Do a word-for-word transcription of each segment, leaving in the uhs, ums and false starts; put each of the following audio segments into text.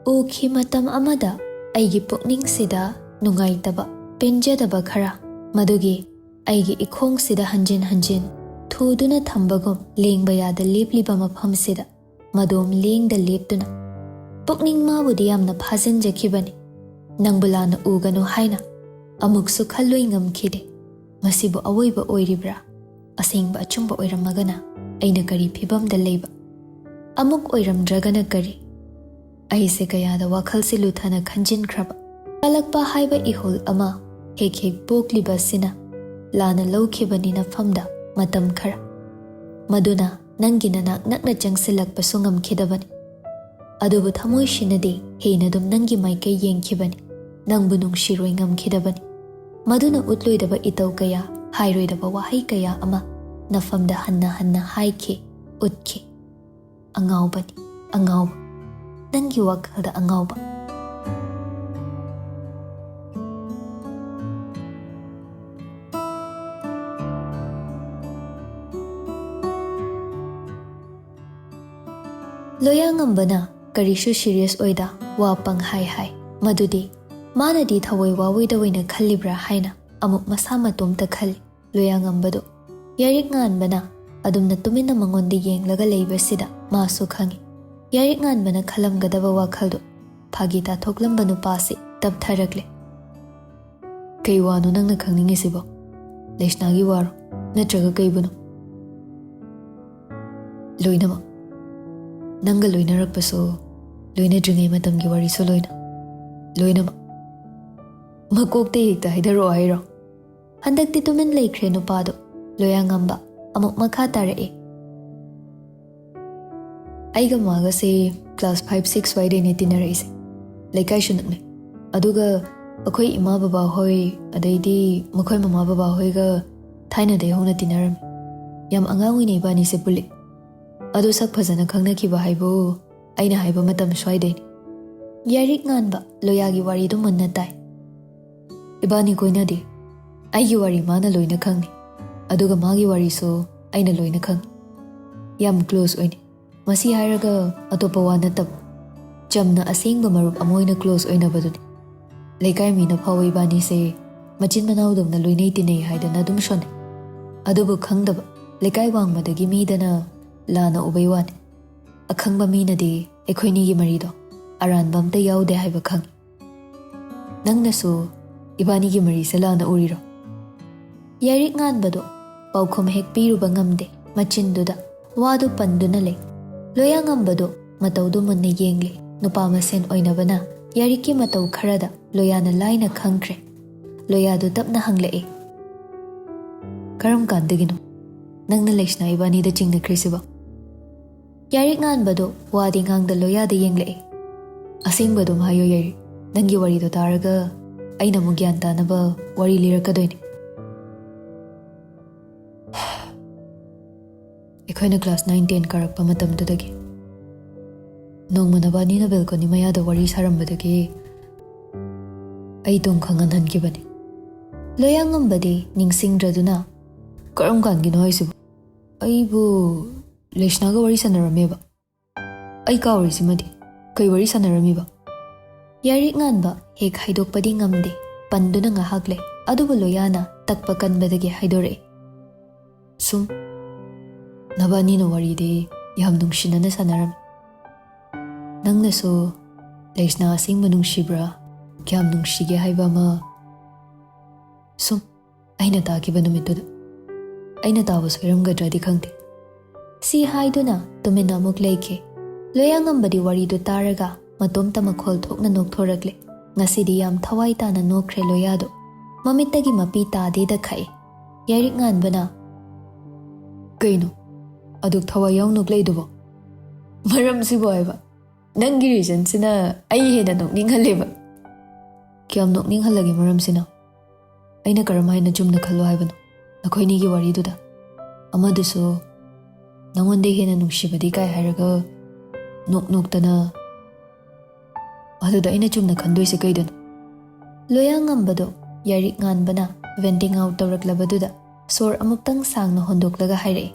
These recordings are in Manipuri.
ꯎꯈꯤ꯫ ꯃꯇꯝ ꯑꯃꯗ ꯑꯩꯒꯤ ꯄꯨꯛꯅꯤꯡꯁꯤꯗ ꯅꯨꯡꯉꯥꯏꯇꯕ, ꯄꯦꯟꯖꯗꯕ ꯈꯔ, ꯃꯗꯨꯒꯤ ꯑꯩꯒꯤ ꯏꯈꯣꯡꯁꯤꯗ ꯍꯟꯖꯤꯟ ꯍꯟꯖꯤꯟ ꯊꯨꯗꯨꯅ ꯊꯝꯕꯒꯨꯝ, ꯂꯦꯡꯕ ꯌꯥꯗ ꯂꯦꯞꯂꯤꯕ ꯃꯐꯝꯁꯤꯗ ꯃꯗꯣꯝ ꯂꯦꯡꯗ ꯂꯦꯞꯇꯨꯅ, ꯄꯨꯛꯅꯤꯡ ꯃꯥꯕꯨꯗꯤ ꯌꯥꯝꯅ ꯐꯥꯖꯤꯟꯖꯈꯤꯕꯅꯤ꯫ ꯅꯪꯕꯨ ꯂꯥꯟꯅ ꯎꯒꯅꯨ ꯍꯥꯏꯅ ꯑꯃꯨꯛꯁꯨ ꯈꯜꯂꯣꯏ ꯉꯝꯈꯤꯗꯦ꯫ ꯃꯁꯤꯕꯨ ꯑꯋꯣꯏꯕ ꯑꯣꯏꯔꯤꯕ꯭ꯔꯥ? ꯑꯁꯦꯡꯕ ꯑꯆꯨꯝꯕ ꯑꯣꯏꯔꯝꯃꯒꯅ ꯑꯩꯅ ꯀꯔꯤ ꯐꯤꯕꯝꯗ ꯂꯩꯕ? ꯑꯃꯨꯛ ꯑꯣꯏꯔꯝꯗ꯭ꯔꯒꯅ ꯀꯔꯤ? ꯑꯩꯁꯦ ꯀꯌꯥꯗ ꯋꯥꯈꯜꯁꯦ ꯂꯨꯊꯅ ꯈꯟꯖꯤꯟꯈ꯭ꯔꯕ꯫ ꯀꯜꯂꯛꯄ ꯍꯥꯏꯕ ꯏꯍꯨꯜ ꯑꯃ ꯍꯦꯛ ꯍꯦꯛ ꯄꯣꯛꯂꯤꯕꯁꯤꯅ ꯂꯥꯟꯅ ꯂꯧꯈꯤꯕꯅꯤ ꯅꯐꯝꯗ ꯃꯇꯝ ꯈꯔ꯫ ꯃꯗꯨꯅ ꯅꯪꯒꯤ ꯅꯅꯥꯛ ꯅꯛꯅ ꯆꯪꯁꯤꯜꯂꯛꯄꯁꯨ ꯉꯝꯈꯤꯗꯕꯅꯤ꯫ ꯑꯗꯨꯕꯨ ꯊꯃꯣꯏꯁꯤꯅꯗꯤ ꯍꯦꯟꯅ ꯑꯗꯨꯝ ꯅꯪꯒꯤ ꯃꯥꯏꯀꯩ ꯌꯦꯡꯈꯤꯕꯅꯤ꯫ ꯅꯪꯕꯨ ꯅꯨꯡꯁꯤꯔꯣꯏ ꯉꯝꯈꯤꯗꯕꯅꯤ꯫ ꯃꯗꯨꯅ ꯎꯠꯂꯣꯏꯗꯕ ꯏꯇꯧ ꯀꯌꯥ, ꯍꯥꯏꯔꯣꯏꯗꯕ ꯋꯥꯍꯩ ꯀꯌꯥ ꯑꯃ ꯅꯐꯝꯗ ꯍꯟꯅ ꯍꯟꯅ ꯍꯥꯏꯈꯤ, ꯎꯠꯈꯤ꯫ ꯑꯉꯥꯎꯕꯅꯤ, ꯑꯉꯥꯎꯕ꯫ ꯅꯪꯒꯤ ꯋꯥꯈꯜꯗ ꯑꯉꯥꯎꯕ꯫ ꯂꯣꯌꯥꯉꯝꯕꯅ ꯀꯔꯤꯁꯨ serious ꯑꯣꯏꯗ ꯋꯥ ꯄꯪꯍꯥꯏ ꯍꯥꯏ꯫ ꯃꯗꯨꯗꯤ ꯃꯥꯅꯗꯤ ꯊꯋꯥꯏ ꯋꯥꯑꯣꯏꯗ ꯑꯣꯏꯅ ꯈꯜꯂꯤꯕ꯭ꯔꯥ ꯍꯥꯏꯅ ꯑꯃꯨꯛ ꯃꯁꯥ ꯃꯇꯣꯝꯇ ꯈꯜꯂꯤ꯫ ꯂꯣꯌꯥꯉꯝꯕꯗꯨ ꯌꯥꯏꯔꯤꯛ ꯉꯥꯟꯕꯅ ꯑꯗꯨꯝꯅ ꯇꯨꯃꯤꯟꯅ ꯃꯉꯣꯟꯗ ꯌꯦꯡꯂꯒ ꯂꯩꯕꯁꯤꯗ ꯃꯥꯁꯨ ꯈꯪꯏ꯫ ꯌꯥꯏꯔꯤꯛ ꯉꯥꯟꯕꯅ ꯈꯜꯂꯝꯒꯗꯕ ꯋꯥꯈꯜꯗꯨ ꯐꯥꯒꯤ ꯇꯥꯊꯣꯛꯂꯝꯕ ꯅꯨꯄꯥꯁꯤ ꯇꯞꯊꯔꯛꯂꯦ꯫ "ꯀꯩ ꯋꯥꯅꯣ ꯅꯪꯅ ꯈꯪꯅꯤꯡꯉꯤꯁꯤꯕꯣ? ꯂꯩꯁꯅꯥꯒꯤ ꯋꯥꯔꯣ? ꯅꯠꯇ꯭ꯔꯒ ꯀꯩꯕꯨꯅꯣ?" "ꯂꯣꯏꯅꯃꯛ꯫ ꯅꯪꯒ ꯂꯣꯏꯅꯔꯛꯄꯁꯨ, ꯂꯣꯏꯅꯗ꯭ꯔꯤꯉꯩ ꯃꯇꯝꯒꯤ ꯋꯥꯔꯤꯁꯨ ꯂꯣꯏꯅ꯫ ꯂꯣꯏꯅꯃꯛ꯫ ꯃꯀꯣꯛꯇ ꯍꯦꯛꯇ ꯍꯥꯏꯗꯔꯛꯑꯣ ꯍꯥꯏꯔꯣ?" ꯍꯟꯗꯛꯇꯤ ꯇꯨꯃꯤꯟ ꯂꯩꯈ꯭ꯔꯦ ꯅꯨꯄꯥꯗꯣ꯫ ꯂꯣꯌꯥꯉꯝꯕ ꯑꯃꯨꯛ ꯃꯈꯥ ꯇꯥꯔꯛꯑꯦ꯫ "ꯑꯩꯒ ꯃꯥꯒꯁꯦ class five six ꯁ꯭ꯋꯥꯏꯗꯩꯅꯦ ꯇꯤꯟꯅꯔꯛꯏꯁꯦ꯫ ꯂꯩꯀꯥꯏꯁꯨ ꯅꯛꯅꯩ꯫ ꯑꯗꯨꯒ ꯑꯩꯈꯣꯏ ꯏꯃꯥ ꯕꯕꯥ ꯍꯣꯏ, ꯑꯗꯩꯗꯤ ꯃꯈꯣꯏ ꯃꯃꯥ ꯕꯕꯥ ꯍꯣꯏꯒ ꯊꯥꯏꯅꯗꯩ ꯍꯧꯅ ꯇꯤꯟꯅꯔꯝꯃꯤ꯫ ꯌꯥꯝ ꯑꯉꯥꯡ ꯑꯣꯏꯅ ꯏꯕꯥꯅꯤꯁꯦ ꯄꯨꯜꯂꯛꯏ꯫ ꯑꯗꯣ ꯁꯛ ꯐꯖꯅ ꯈꯪꯅꯈꯤꯕ ꯍꯥꯏꯕꯨ ꯑꯩꯅ ꯍꯥꯏꯕ ꯃꯇꯝ ꯁ꯭ꯋꯥꯏꯗꯩꯅꯤ꯫" ꯌꯥꯏꯔꯤꯛ ꯉꯥꯟꯕ ꯂꯣꯌꯥꯒꯤ ꯋꯥꯔꯤꯗꯨ ꯃꯨꯟꯅ ꯇꯥꯏ꯫ "ꯏꯕꯥꯅꯤ ꯀꯣꯏꯅꯗꯦ꯫ ꯑꯩꯒꯤ ꯋꯥꯔꯤ ꯃꯥꯅ ꯂꯣꯏꯅ ꯈꯪꯉꯤ꯫ ꯑꯗꯨꯒ ꯃꯥꯒꯤ ꯋꯥꯔꯤꯁꯨ ꯑꯩꯅ ꯂꯣꯏꯅ ꯈꯪꯉꯤ꯫ ꯌꯥꯝ close ꯑꯣꯏꯅꯩ꯫ ꯃꯁꯤ ꯍꯥꯏꯔꯒ ꯑꯇꯣꯞꯄ ꯋꯥ ꯅꯠꯇꯕ꯫ ꯆꯝꯅ ꯑꯁꯦꯡꯕ ꯃꯔꯨꯞ ꯑꯃ ꯑꯣꯏꯅ ꯀ꯭ꯂꯣꯖ ꯑꯣꯏꯅꯕꯗꯨꯅꯤ꯫ ꯂꯩꯀꯥꯏ ꯃꯤꯅ ꯐꯥꯎꯕ ꯏꯕꯥꯅꯤꯁꯦ ꯃꯆꯤꯟ ꯃꯅꯥꯎꯗꯧꯅ ꯂꯣꯏꯅꯩ ꯇꯤꯟꯅꯩ ꯍꯥꯏꯗꯅ ꯑꯗꯨꯝ ꯁꯣꯟꯅꯩ꯫ ꯑꯗꯨꯕꯨ ꯈꯪꯗꯕ, ꯂꯩꯀꯥꯏ ꯋꯥꯡꯃꯗꯒꯤ ꯃꯤꯗꯅ ꯂꯥꯟꯅ ꯎꯕꯩ ꯋꯥꯅꯤ꯫ ꯑꯈꯪꯕ ꯃꯤꯅꯗꯤ ꯑꯩꯈꯣꯏꯅꯤꯒꯤ ꯃꯔꯤꯗꯣ ꯑꯔꯥꯟꯕ ꯑꯝꯇ ꯌꯥꯎꯗꯦ ꯍꯥꯏꯕ ꯈꯪꯏ꯫ ꯅꯪꯅꯁꯨ ꯏꯕꯥꯅꯤꯒꯤ ꯃꯔꯤꯁꯦ ꯂꯥꯟꯅ ꯎꯔꯤꯔꯣ? ꯌꯥꯏꯔꯤꯛ ꯉꯥꯟꯕꯗꯣ ꯄꯥꯎꯈꯨꯝ ꯍꯦꯛ ꯄꯤꯔꯨꯕ ꯉꯝꯗꯦ꯫ ꯃꯆꯤꯟꯗꯨꯗ ꯋꯥꯗꯨ ꯄꯟꯗꯨꯅ ꯂꯩ꯫ ꯂꯣꯌꯥꯉꯝꯕꯗꯣ ꯃꯇꯧꯗꯨ ꯃꯨꯟꯅ ꯌꯦꯡꯂꯦ꯫ ꯅꯨꯄꯥ ꯃꯁꯦꯟ ꯑꯣꯏꯅꯕꯅ ꯌꯥꯏꯔꯤꯛꯀꯤ ꯃꯇꯧ ꯈꯔꯗ ꯂꯣꯌꯥꯅ ꯂꯥꯏꯅ ꯈꯪꯈ꯭ꯔꯦ꯫ ꯂꯣꯌꯥꯗꯨ ꯇꯞꯅ ꯍꯪꯂꯛꯑꯦ, "ꯀꯔꯝ ꯀꯥꯟꯗꯒꯤꯅꯣ ꯅꯪꯅ ꯂꯩꯁꯅꯥ ꯏꯕꯥꯅꯤꯗ ꯆꯤꯡꯅꯈ꯭ꯔꯤꯁꯤꯕꯣ?" ꯌꯥꯏꯔꯤꯛ ꯉꯥꯟꯕꯗꯣ ꯋꯥꯗꯤ ꯉꯥꯡꯗ ꯂꯣꯌꯥꯗ ꯌꯦꯡꯂꯛꯑꯦ꯫ "ꯑꯁꯦꯡꯕ ꯑꯗꯨꯝ ꯍꯥꯏꯌꯣ ꯌꯥꯏꯔꯤꯛ, ꯅꯪꯒꯤ ꯋꯥꯔꯤꯗꯣ ꯇꯥꯔꯒ ꯑꯩꯅ ꯑꯃꯨꯛ ꯒ꯭ꯌꯥꯟ ꯇꯥꯅꯕ ꯋꯥꯔꯤ ꯂꯤꯔꯛꯀꯗꯣꯏꯅꯦ꯫" ꯑꯩꯈꯣꯏꯅ ꯀ꯭ꯂꯥꯁ ꯅꯥꯏꯟ ꯇꯦꯟ ꯀꯥꯔꯛꯄ ꯃꯇꯝꯗꯨꯗꯒꯤ ꯅꯣꯡꯃ ꯅꯕꯥꯅꯤꯅ ꯕꯦꯜꯀꯣꯅꯤ ꯃꯌꯥꯗ ꯋꯥꯔꯤ ꯁꯥꯔꯝꯕꯗꯒꯤ ꯑꯩ ꯇꯨꯝ ꯈꯪꯍꯟꯍꯟꯈꯤꯕꯅꯤ꯫ ꯂꯣꯌꯥꯉꯝꯕꯗꯤ ꯅꯤꯡꯁꯤꯡꯗ꯭ꯔꯗꯨꯅ, "ꯀꯔꯝ ꯀꯥꯟꯒꯤꯅꯣ ꯍꯥꯏꯁꯤꯕꯣ? ꯑꯩꯕꯨ ꯂꯩꯁꯅꯥꯒ ꯋꯥꯔꯤ ꯁꯥꯟꯅꯔꯝꯃꯦꯕ? ꯑꯩ ꯀꯥꯎꯔꯤꯁꯤꯃꯗꯤ꯫ ꯀꯩ ꯋꯥꯔꯤ ꯁꯥꯟꯅꯔꯝꯃꯤꯕ?" ꯌꯥꯏꯔꯤꯛ ꯉꯥꯟꯕ ꯍꯦꯛ ꯍꯥꯏꯗꯣꯛꯄꯗꯤ ꯉꯝꯗꯦ꯫ ꯄꯟꯗꯨꯅ ꯉꯥꯏꯍꯥꯛ ꯂꯩ꯫ ꯑꯗꯨꯕꯨ ꯂꯣꯌꯥꯅ ꯇꯛꯄ ꯀꯟꯕꯗꯒꯤ ꯍꯥꯏꯗꯣꯔꯛꯑꯦ, "ꯁꯨꯝ ꯅꯕꯥꯅꯤꯅ ꯋꯥꯔꯤꯗꯤ ꯌꯥꯝ ꯅꯨꯡꯁꯤꯅꯅ ꯁꯥꯟꯅꯔꯝꯃꯤ꯫ ꯅꯪꯅꯁꯨ ꯂꯩꯁꯅꯥ ꯑꯁꯦꯡꯕ ꯅꯨꯡꯁꯤꯕ꯭ꯔꯥ, ꯀꯌꯥꯝ ꯅꯨꯡꯁꯤꯒꯦ ꯍꯥꯏꯕ ꯑꯃ ꯁꯨꯝ ꯑꯩꯅ ꯇꯥꯈꯤꯕ ꯅꯨꯃꯤꯠꯇꯨꯗ꯫ ꯑꯩꯅ ꯇꯥꯕ ꯁꯣꯏꯔꯝꯒꯗ꯭ꯔꯗꯤ ꯈꯪꯗꯦ꯫" ꯁꯤ ꯍꯥꯏꯗꯨꯅ ꯇꯨꯃꯤꯟꯅ ꯑꯃꯨꯛ ꯂꯩꯈꯤ꯫ ꯂꯣꯌꯥꯉꯝꯕꯗꯤ ꯋꯥꯔꯤꯗꯨ ꯇꯥꯔꯒ ꯃꯇꯣꯝꯇ ꯃꯈꯣꯜ ꯊꯣꯛꯅ ꯅꯣꯛꯊꯣꯔꯛꯂꯦ꯫ ꯉꯁꯤꯗꯤ ꯌꯥꯝ ꯊꯋꯥꯏ ꯇꯥꯅ ꯅꯣꯛꯈ꯭ꯔꯦ ꯂꯣꯌꯥꯗꯣ꯫ ꯃꯃꯤꯠꯇꯒꯤ ꯃꯄꯤ ꯇꯥꯗꯦꯗ ꯈꯛꯏ꯫ ꯌꯥꯏꯔꯤꯛ ꯉꯥꯟꯕꯅ, "ꯀꯩꯅꯣ ꯑꯗꯨꯛ ꯊꯋꯥꯏ ꯌꯥꯎ ꯅꯣꯛꯂꯛꯏꯗꯨꯕꯣ? ꯃꯔꯝꯁꯤꯕꯨ ꯍꯥꯏꯕ, ꯅꯪꯒꯤ ꯔꯤꯖꯟꯁꯤꯅ ꯑꯩ ꯍꯦꯟꯅ ꯅꯣꯛꯅꯤꯡꯍꯜꯂꯦꯕ꯫" "ꯀꯌꯥꯝ ꯅꯣꯛꯅꯤꯡꯍꯜꯂꯒꯦ ꯃꯔꯝꯁꯤꯅ? ꯑꯩꯅ ꯀꯔꯝ ꯍꯥꯏꯅ ꯆꯨꯝꯅ ꯈꯜꯂꯣ ꯍꯥꯏꯕꯅꯣ ꯅꯈꯣꯏꯅꯤꯒꯤ ꯋꯥꯔꯤꯗꯨꯗ? ꯑꯃꯗꯨꯁꯨ ꯅꯉꯣꯟꯗ ꯍꯦꯟꯅ ꯅꯨꯡꯁꯤꯕꯗꯤ ꯀꯥꯏ ꯍꯥꯏꯔꯒ ꯅꯣꯛ ꯅꯣꯛꯇꯅ, ꯑꯗꯨꯗ ꯑꯩꯅ ꯆꯨꯝꯅ ꯈꯟꯗꯣꯏꯁꯦ ꯀꯩꯗꯅꯣ?" ꯂꯣꯌꯥꯉꯝꯕꯗꯣ ꯌꯥꯏꯔꯤꯛ ꯉꯥꯟꯕꯅ ꯚꯦꯟꯇꯤꯡ ꯑꯥꯎꯠ ꯇꯧꯔꯛꯂꯕꯗꯨꯗ ꯁꯣꯔ ꯑꯃꯨꯛꯇꯪ ꯁꯥꯡꯅ ꯍꯣꯟꯗꯣꯛꯂꯒ ꯍꯥꯏꯔꯛꯏ,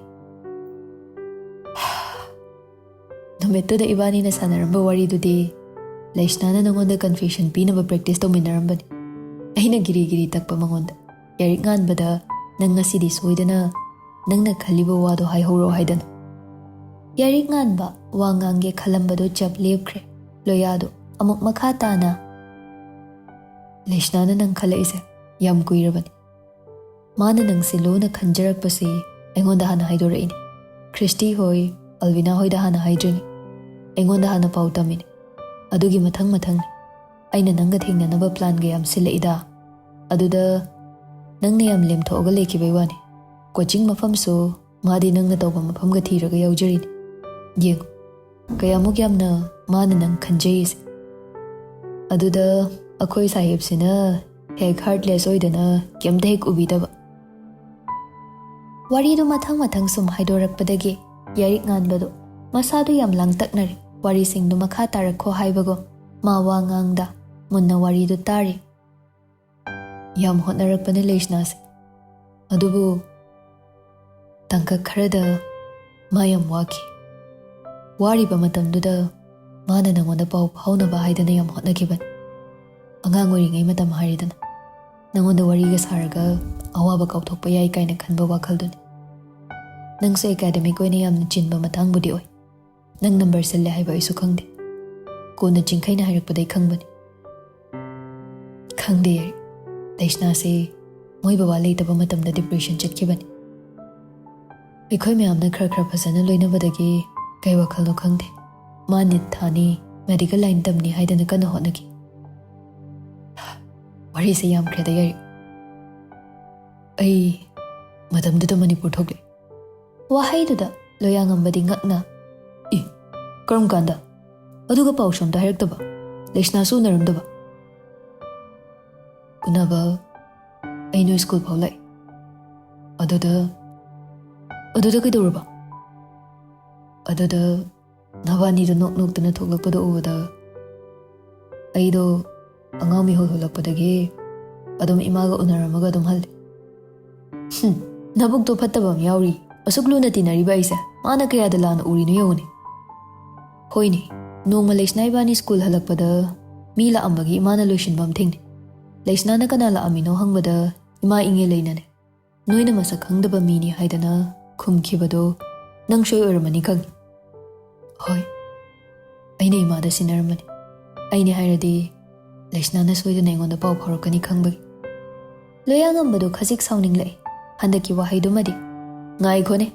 ꯅꯨꯃꯤꯠꯇꯨꯗ ꯏꯕꯥꯅꯤꯅ ꯁꯥꯟꯅꯔꯝꯕ ꯋꯥꯔꯤꯗꯨꯗꯤ ꯂꯩꯁꯅꯥꯅ ꯅꯉꯣꯟꯗ ꯀꯟꯐꯦꯁꯟ ꯄꯤꯅꯕ ꯄ꯭ꯔꯦꯛꯇꯤꯁ ꯇꯧꯃꯤꯟꯅꯔꯝꯕꯅꯤ꯫ ꯑꯩꯅ ꯒꯤꯔꯤ ꯒꯤꯔꯤ ꯇꯛꯄ ꯃꯉꯣꯟꯗ, "ꯌꯥꯔꯤꯛ ꯉꯥꯟꯕꯗ ꯅꯪ ꯉꯁꯤꯗꯤ ꯁꯣꯏꯗꯅ ꯅꯪꯅ ꯈꯜꯂꯤꯕ ꯋꯥꯗꯣ ꯍꯥꯏꯍꯧꯔꯣ" ꯍꯥꯏꯗꯅ꯫ ꯌꯥꯔꯤꯛ ꯉꯥꯟꯕ ꯋꯥ ꯉꯥꯡꯒꯦ ꯈꯜꯂꯝꯕꯗꯣ ꯆꯞ ꯂꯦꯞꯈ꯭ꯔꯦ꯫ ꯂꯣꯌꯥꯗꯣ ꯑꯃꯨꯛ ꯃꯈꯥ ꯇꯥꯅ ꯂꯩꯁꯅꯥꯅ ꯅꯪ ꯈꯜꯂꯛꯏꯁꯦ ꯌꯥꯝ ꯀꯨꯏꯔꯕꯅꯤ꯫ ꯃꯥꯅ ꯅꯪꯁꯦ ꯂꯨꯅ ꯈꯟꯖꯔꯛꯄꯁꯤ ꯑꯩꯉꯣꯟꯗ ꯍꯥꯟꯅ ꯍꯥꯏꯗꯣꯔꯛꯏꯅꯤ꯫ ꯈ꯭ꯔꯤꯁꯇꯤ ꯍꯣꯏ, ꯑꯜꯕꯤꯅꯥ ꯍꯣꯏꯗ ꯍꯥꯟꯅ ꯍꯥꯏꯗ꯭ꯔꯤꯅꯤ꯫ ꯑꯩꯉꯣꯟꯗ ꯍꯥꯟꯅ ꯄꯥꯎ ꯇꯝꯃꯤꯅꯤ꯫ ꯑꯗꯨꯒꯤ ꯃꯊꯪ ꯃꯊꯪꯅꯤ꯫ ꯑꯩꯅ ꯅꯪꯒ ꯊꯦꯡꯅꯅꯕ ꯄ꯭ꯂꯥꯟꯒ ꯌꯥꯝ ꯁꯤꯜꯂꯛꯏꯗ꯫ ꯑꯗꯨꯗ ꯅꯪꯅ ꯌꯥꯝ ꯂꯦꯝꯊꯣꯛꯑꯒ ꯂꯩꯈꯤꯕꯩ ꯋꯥꯅꯤ꯫ ꯀꯣꯆꯤꯡ ꯃꯐꯝꯁꯨ ꯃꯥꯗꯤ ꯅꯪꯅ ꯇꯧꯕ ꯃꯐꯝꯒ ꯊꯤꯔꯒ ꯌꯥꯎꯖꯔꯤꯅꯤ꯫ ꯌꯦꯡꯉꯨ, ꯀꯌꯥꯃꯨꯛ ꯌꯥꯝꯅ ꯃꯥꯅ ꯅꯪ ꯈꯟꯖꯩꯁꯦ꯫ ꯑꯗꯨꯗ ꯑꯩꯈꯣꯏ ꯁꯥꯍꯦꯕꯁꯤꯅ ꯍꯦꯛ ꯍꯥꯔꯠꯂꯦꯁ ꯑꯣꯏꯗꯅ ꯀꯩꯝꯇ ꯍꯦꯛ ꯎꯕꯤꯗꯕ꯫ ꯋꯥꯔꯤꯗꯨ ꯃꯊꯪ ꯃꯊꯪ ꯁꯨꯝ ꯍꯥꯏꯗꯣꯔꯛꯄꯗꯒꯤ ꯌꯥꯔꯤꯛ ꯉꯥꯟꯕꯗꯣ ꯃꯁꯥꯗꯨ ꯌꯥꯝ ꯂꯥꯡꯇꯛꯅꯔꯦ꯫ ꯋꯥꯔꯤꯁꯤꯡꯗꯨ ꯃꯈꯥ ꯇꯥꯔꯛꯈꯣ ꯍꯥꯏꯕꯒꯨꯝ ꯃꯥ ꯋꯥ ꯉꯥꯡꯗ ꯃꯨꯟꯅ ꯋꯥꯔꯤꯗꯨ ꯇꯥꯔꯤ꯫ ꯌꯥꯝ ꯍꯣꯠꯅꯔꯛꯄꯅꯦ ꯂꯩꯁꯅꯥꯁꯦ, ꯑꯗꯨꯕꯨ ꯇꯥꯡꯀꯛ ꯈꯔꯗ ꯃꯥ ꯌꯥꯝ ꯋꯥꯈꯤ꯫ ꯋꯥꯔꯤꯕ ꯃꯇꯝꯗꯨꯗ ꯃꯥꯅ ꯅꯉꯣꯟꯗ ꯄꯥꯎ ꯐꯥꯎꯅꯕ ꯍꯥꯏꯗꯅ ꯌꯥꯝ ꯍꯣꯠꯅꯈꯤꯕꯅꯤ꯫ ꯑꯉꯥꯡ ꯑꯣꯏꯔꯤꯉꯩ ꯃꯇꯝ ꯍꯥꯏꯔꯤꯗꯅ, ꯅꯉꯣꯟꯗ ꯋꯥꯔꯤꯒ ꯁꯥꯔꯒ ꯑꯋꯥꯕ ꯀꯥꯎꯊꯣꯛꯄ ꯌꯥꯏ ꯀꯥꯏꯅ ꯈꯟꯕ ꯋꯥꯈꯜꯗꯨꯅꯤ꯫ ꯅꯪꯁꯨ ꯑꯦꯀꯥꯗꯃꯤꯛ ꯑꯣꯏꯅ ꯌꯥꯝꯅ ꯆꯤꯟꯕ ꯃꯇꯥꯡꯕꯨꯗꯤ ꯑꯣꯏ꯫ ꯅꯪ ꯅꯝꯕꯔ ꯁꯤꯜꯂꯦ ꯍꯥꯏꯕ ꯑꯩꯁꯨ ꯈꯪꯗꯦ꯫ ꯀꯣꯟꯅ ꯆꯤꯡꯈꯩꯅ ꯍꯥꯏꯔꯛꯄꯗꯩ ꯈꯪꯕꯅꯤ꯫ ꯈꯪꯗꯦ ꯌꯥꯔꯤꯛ, ꯂꯩꯁꯅꯥꯁꯦ ꯃꯣꯏ ꯕꯕꯥ ꯂꯩꯇꯕ ꯃꯇꯝꯗ ꯗꯤꯄ꯭ꯔꯦꯁꯟ ꯆꯠꯈꯤꯕꯅꯤ꯫ ꯑꯩꯈꯣꯏ ꯃꯌꯥꯝꯅ ꯈꯔ ꯈꯔ ꯐꯖꯅ ꯂꯣꯏꯅꯕꯗꯒꯤ ꯀꯩ ꯋꯥꯈꯜꯅꯣ ꯈꯪꯗꯦ, ꯃꯥ ꯅꯤꯠ ꯊꯥꯅꯤ, ꯃꯦꯗꯤꯀꯦꯜ ꯂꯥꯏꯟ ꯇꯝꯅꯤ ꯍꯥꯏꯗꯅ ꯀꯟꯅ ꯍꯣꯠꯅꯈꯤ꯫ ꯋꯥꯔꯤꯁꯦ ꯌꯥꯝꯈ꯭ꯔꯦꯗ ꯌꯥꯔꯤꯛ꯫ ꯑꯩ ꯃꯇꯝꯗꯨꯗ ꯃꯅꯤꯄꯨꯔ ꯊꯣꯛꯂꯛꯑꯦ꯫ ꯋꯥꯍꯩꯗꯨꯗ ꯂꯣꯌꯥꯉꯝꯕꯗꯤ ꯉꯛꯅ, "ꯏ, ꯀꯔꯝ ꯀꯥꯟꯗ? ꯑꯗꯨꯒ ꯄꯥꯎꯁꯨ ꯑꯝꯇ ꯍꯥꯏꯔꯛꯇꯕ, ꯂꯩꯁꯅꯥꯁꯨ ꯎꯅꯔꯝꯗꯕ?" "ꯎꯅꯕ ꯑꯩ ꯅꯣꯏ ꯁ꯭ꯀꯨꯜ ꯐꯥꯎ ꯂꯥꯛꯏ꯫ ꯑꯗꯨꯗ, ꯑꯗꯨꯗ ꯀꯩꯗꯧꯔꯕ?" "ꯑꯗꯨꯗ ꯅꯕꯥꯅꯤꯗꯣ ꯅꯣꯛ ꯅꯣꯛꯇꯅ ꯊꯣꯛꯂꯛꯄꯗꯣ ꯎꯕꯗ ꯑꯩꯗꯣ ꯑꯉꯥꯡ ꯃꯤꯍꯨꯜ ꯍꯨꯜꯂꯛꯄꯗꯒꯤ ꯑꯗꯨꯝ ꯏꯃꯥꯒ ꯎꯅꯔꯝꯃꯒ ꯑꯗꯨꯝ ꯍꯜꯂꯦ꯫" "ꯍꯨꯝ, ꯅꯕꯨꯛꯇꯣ ꯐꯠꯇꯕ ꯑꯃ ꯌꯥꯎꯔꯤ꯫ ꯑꯁꯨꯛ ꯂꯨꯅ ꯇꯤꯟꯅꯔꯤꯕ ꯑꯩꯁꯦ ꯃꯥꯅ ꯀꯌꯥꯗ ꯂꯥꯟꯅ ꯎꯔꯤꯅꯣ ꯌꯦꯡꯉꯨꯅꯦ꯫" ꯍꯣꯏꯅꯦ, ꯅꯣꯡꯃ ꯂꯩꯁꯅꯥ ꯏꯕꯥꯅꯤ ꯁ꯭ꯀꯨꯜ ꯍꯜꯂꯛꯄꯗ ꯃꯤ ꯂꯥꯛꯑꯝꯕꯒꯤ ꯏꯃꯥꯅ ꯂꯣꯏꯁꯤꯟꯕ ꯑꯃ ꯊꯦꯡꯅꯩ꯫ ꯂꯩꯁꯅꯥꯅ ꯀꯅꯥ ꯂꯥꯛꯑꯝꯃꯤꯅꯣ ꯍꯪꯕꯗ ꯏꯃꯥ ꯏꯪꯉꯦ ꯂꯩꯅꯅꯦ꯫ "ꯅꯣꯏꯅ ꯃꯁꯛ ꯈꯪꯗꯕ ꯃꯤꯅꯤ" ꯍꯥꯏꯗꯅ ꯈꯨꯝꯈꯤꯕꯗꯣ ꯅꯪ ꯁꯣꯏ ꯑꯣꯏꯔꯝꯃꯅꯤ ꯈꯪꯉꯤ꯫ ꯍꯣꯏ, ꯑꯩꯅ ꯏꯃꯥꯗ ꯁꯤꯟꯅꯔꯝꯕꯅꯤ꯫ ꯑꯩꯅꯦ ꯍꯥꯏꯔꯗꯤ ꯂꯩꯁꯅꯥꯅ ꯁꯣꯏꯗꯅ ꯑꯩꯉꯣꯟꯗ ꯄꯥꯎ ꯐꯥꯎꯔꯛꯀꯅꯤ ꯈꯪꯕꯒꯤ꯫ ꯂꯣꯌꯥꯉꯝꯕꯗꯣ ꯈꯖꯤꯛ ꯁꯥꯎꯅꯤꯡꯂꯛꯏ ꯍꯟꯗꯛꯀꯤ ꯋꯥꯍꯩꯗꯨꯃꯗꯤ꯫ "ꯉꯥꯏꯈꯣꯅꯦ,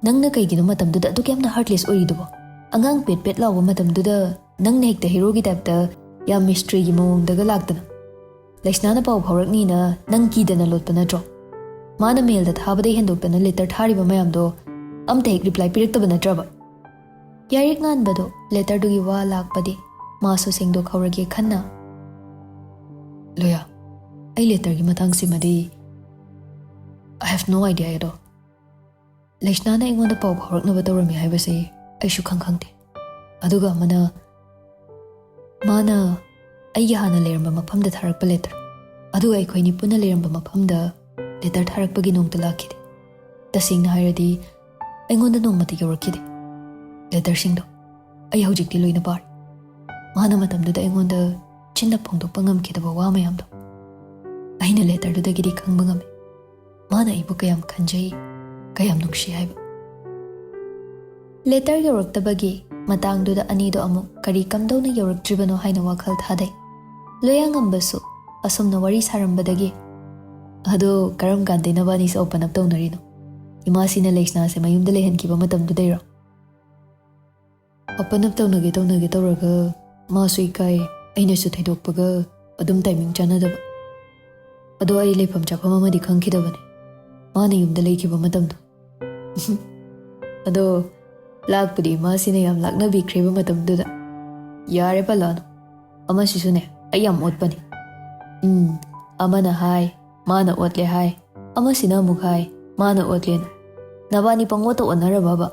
ꯅꯪꯅ ꯀꯩꯒꯤꯅꯣ ꯃꯇꯝꯗꯨꯗ ꯑꯗꯨꯛ ꯌꯥꯝꯅ heartless ꯑꯣꯏꯔꯤꯗꯨꯕꯣ? ꯑꯉꯥꯡ ꯄꯦꯠ ꯄꯦꯠ ꯂꯥꯎꯕ ꯃꯇꯝꯗꯨꯗ ꯅꯪꯅ ꯍꯦꯛꯇ ꯍꯦꯔꯣꯒꯤ ꯇꯥꯏꯞꯇ ꯌꯥꯝ ꯃꯤꯁꯇ꯭ꯔꯤꯒꯤ ꯃꯑꯣꯡꯗꯒ ꯂꯥꯛꯇꯅ꯫ ꯂꯩꯁꯅꯥꯅ ꯄꯥꯎ ꯐꯥꯎꯔꯛꯅꯤꯅ ꯅꯪ ꯀꯤꯗꯅ ꯂꯣꯠꯄ ꯅꯠꯇ꯭ꯔꯣ? ꯃꯥꯅ ꯃꯦꯜꯗ ꯊꯥꯕꯗꯩ ꯍꯦꯟꯗꯣꯛꯇꯅ ꯂꯦꯇꯔ ꯊꯥꯔꯤꯕ ꯃꯌꯥꯝꯗꯣ ꯑꯝꯇ ꯍꯦꯛ ꯔꯤꯄ꯭ꯂꯥꯏ ꯄꯤꯔꯛꯇꯕ ꯅꯠꯇ꯭ꯔꯕ?" ꯌꯥꯏꯔꯤꯛ ꯉꯥꯟꯕꯗꯣ ꯂꯦꯇꯔꯗꯨꯒꯤ ꯋꯥ ꯂꯥꯛꯄꯗꯤ ꯃꯥꯁꯨ ꯁꯦꯡꯗꯣꯛꯍꯧꯔꯒꯦ ꯈꯟꯅ꯫ "ꯂꯣꯌꯥ, ꯑꯩ ꯂꯦꯇꯔꯒꯤ ꯃꯇꯥꯡꯁꯤꯃꯗꯤ I have no idea ꯑꯗꯣ꯫ ꯂꯩꯁꯅꯥꯅ ꯑꯩꯉꯣꯟꯗ ꯄꯥꯎ ꯐꯥꯎꯔꯛꯅꯕ ꯇꯧꯔꯝꯃꯤ ꯍꯥꯏꯕꯁꯤ ꯑꯩꯁꯨ ꯈꯪ ꯈꯪꯗꯦ꯫ ꯑꯗꯨꯒ ꯑꯃꯅ, ꯃꯥꯅ ꯑꯩꯒꯤ ꯍꯥꯟꯅ ꯂꯩꯔꯝꯕ ꯃꯐꯝꯗ ꯊꯥꯔꯛꯄ ꯂꯦꯇꯔ, ꯑꯗꯨꯒ ꯑꯩꯈꯣꯏꯅꯤ ꯄꯨꯟꯅ ꯂꯩꯔꯝꯕ ꯃꯐꯝꯗ ꯂꯦꯇꯔ ꯊꯥꯔꯛꯄꯒꯤ ꯅꯣꯡꯇ ꯂꯥꯛꯈꯤꯗꯦ꯫ ꯇꯁꯦꯡꯅ ꯍꯥꯏꯔꯗꯤ ꯑꯩꯉꯣꯟꯗ ꯅꯣꯡꯃꯇ ꯌꯧꯔꯛꯈꯤꯗꯦ ꯂꯦꯇꯔꯁꯤꯡꯗꯣ꯫ ꯑꯩ ꯍꯧꯖꯤꯛꯇꯤ ꯂꯣꯏꯅ ꯄꯥꯔꯦ꯫ ꯃꯥꯅ ꯃꯇꯝꯗꯨꯗ ꯑꯩꯉꯣꯟꯗ ꯆꯤꯟꯅ ꯐꯣꯡꯗꯣꯛꯄ ꯉꯝꯈꯤꯗꯕ ꯋꯥ ꯃꯌꯥꯝꯗꯣ ꯑꯩꯅ ꯂꯦꯇꯔꯗꯨꯗꯒꯤꯗꯤ ꯈꯪꯕ ꯉꯝꯃꯤ꯫ ꯃꯥꯅ ꯑꯩꯕꯨ ꯀꯌꯥꯝ ꯈꯟꯖꯩ, ꯀꯌꯥꯝ ꯅꯨꯡꯁꯤ ꯍꯥꯏꯕ꯫" ꯂꯦꯇꯔ ꯌꯧꯔꯛꯇꯕꯒꯤ ꯃꯇꯥꯡꯗꯨꯗ ꯑꯅꯤꯗꯣ ꯑꯃꯨꯛ ꯀꯔꯤ ꯀꯝꯗꯧꯅ ꯌꯧꯔꯛꯇ꯭ꯔꯤꯕꯅꯣ ꯍꯥꯏꯅ ꯋꯥꯈꯜ ꯊꯥꯗꯩ꯫ ꯂꯣꯌꯥꯉꯝꯕꯁꯨ ꯑꯁꯨꯝꯅ ꯋꯥꯔꯤ ꯁꯥꯔꯝꯕꯗꯒꯤ, "ꯑꯗꯣ ꯀꯔꯝ ꯀꯥꯟꯗꯩ ꯅꯕꯥꯅꯤꯁꯦ open up ꯇꯧꯅꯔꯤꯅꯣ? ꯏꯃꯥꯁꯤꯅ ꯂꯩꯁꯅꯥꯁꯦ ꯃꯌꯨꯝꯗ ꯂꯩꯍꯟꯈꯤꯕ ꯃꯇꯝꯗꯨꯗꯩꯔꯣ?" "Open up ꯇꯧꯅꯒꯦ ꯇꯧꯅꯒꯦ ꯇꯧꯔꯒ ꯃꯥꯁꯨ ꯏꯀꯥꯏ, ꯑꯩꯅꯁꯨ ꯊꯩꯗꯣꯛꯄꯒ ꯑꯗꯨꯝ ꯇꯥꯏꯃꯤꯡ ꯆꯥꯟꯅꯗꯕ꯫ ꯑꯗꯣ ꯑꯩ ꯂꯩꯐꯝ ꯆꯥꯐꯝ ꯑꯃꯗꯤ ꯈꯪꯈꯤꯗꯕꯅꯦ ꯃꯥꯅ ꯌꯨꯝꯗ ꯂꯩꯈꯤꯕ ꯃꯇꯝꯗꯣ꯫" "ꯑꯗꯣ ꯂꯥꯛꯄꯗꯤ ꯏꯃꯥꯁꯤꯅ ꯌꯥꯝ ꯂꯥꯛꯅꯕꯤꯈ꯭ꯔꯦꯕ ꯃꯇꯝꯗꯨꯗ꯫" "ꯌꯥꯔꯦ ꯄꯜꯂꯛꯑꯅꯨ, ꯑꯃꯁꯤꯁꯨꯅꯦ ꯑꯩ ꯌꯥꯝ ꯑꯣꯠꯄꯅꯤ꯫ ꯎꯝ, ꯑꯃꯅ ꯍꯥꯏ ꯃꯥꯅ ꯑꯣꯠꯂꯦ ꯍꯥꯏ, ꯑꯃꯁꯤꯅ ꯑꯃꯨꯛ ꯍꯥꯏ ꯃꯥꯅ ꯑꯣꯠꯂꯦꯅ꯫ ꯅꯕꯥꯅꯤ ꯄꯪꯑꯣꯠꯇ ꯑꯣꯠꯅꯔꯕꯕ?"